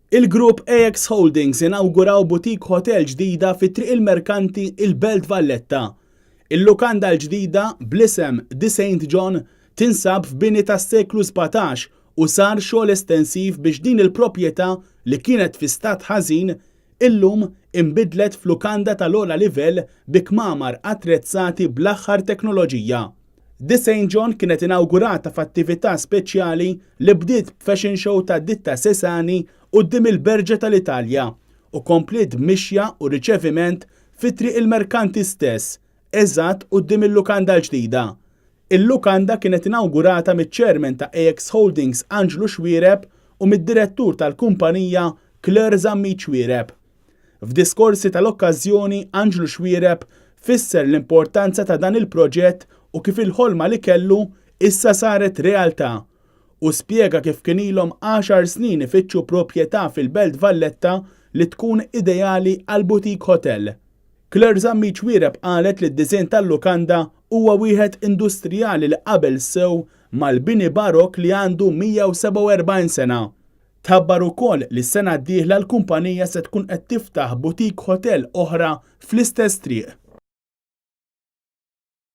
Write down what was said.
Il-Grupp AX Holdings inawguraw boutique hotel ġdida fi Triq il-Merkanti, il-Belt Valletta. Il-lukanda l-ġdida, bl-isem The Saint John, tinsab f'bini tas-seklu 17 u sar xogħol estensiv biex din il-proprjetà li kienet fi stat ħażin illum inbidlet f'lukanda tal-ogħla livell bi kmamar attrezzati bl-aħħar teknoloġija. The Saint John kienet inawgurata f'attività speċjali li bdiet b'fashion show ta' ditta Sesani quddiem il-Berġa tal-Italja u kompliet b'mixja u riċeviment fi Triq il-Merkanti stess, eżatt quddiem il-lukanda l-ġdida. Il-lukanda kienet inawgurata miċ-Chairman ta' AX Holdings Anġlu Xuereb u mid-Direttur tal-kumpanija Claire Zammit Xuereb. F'diskorsi tal-okkażjoni Anġlu Xuereb fisser l-importanza ta' dan il-proġett u kif il-ħolma li kellu issa saret realtà u spjega kif kien ilhom 10 snin ifittxu proprjetà fil-Belt Valletta li tkun ideali għal boutique hotel. Claire Zammit Xuereb qalet li d-disinn tal-lukanda huwa wieħed industrijali li qabel sew mal-bini barok li għandu 147 sena. Tħabbar ukoll li s-sena d-dieħla l-kumpanija se tkun qed tiftaħ boutique hotel oħra fl-istess triq.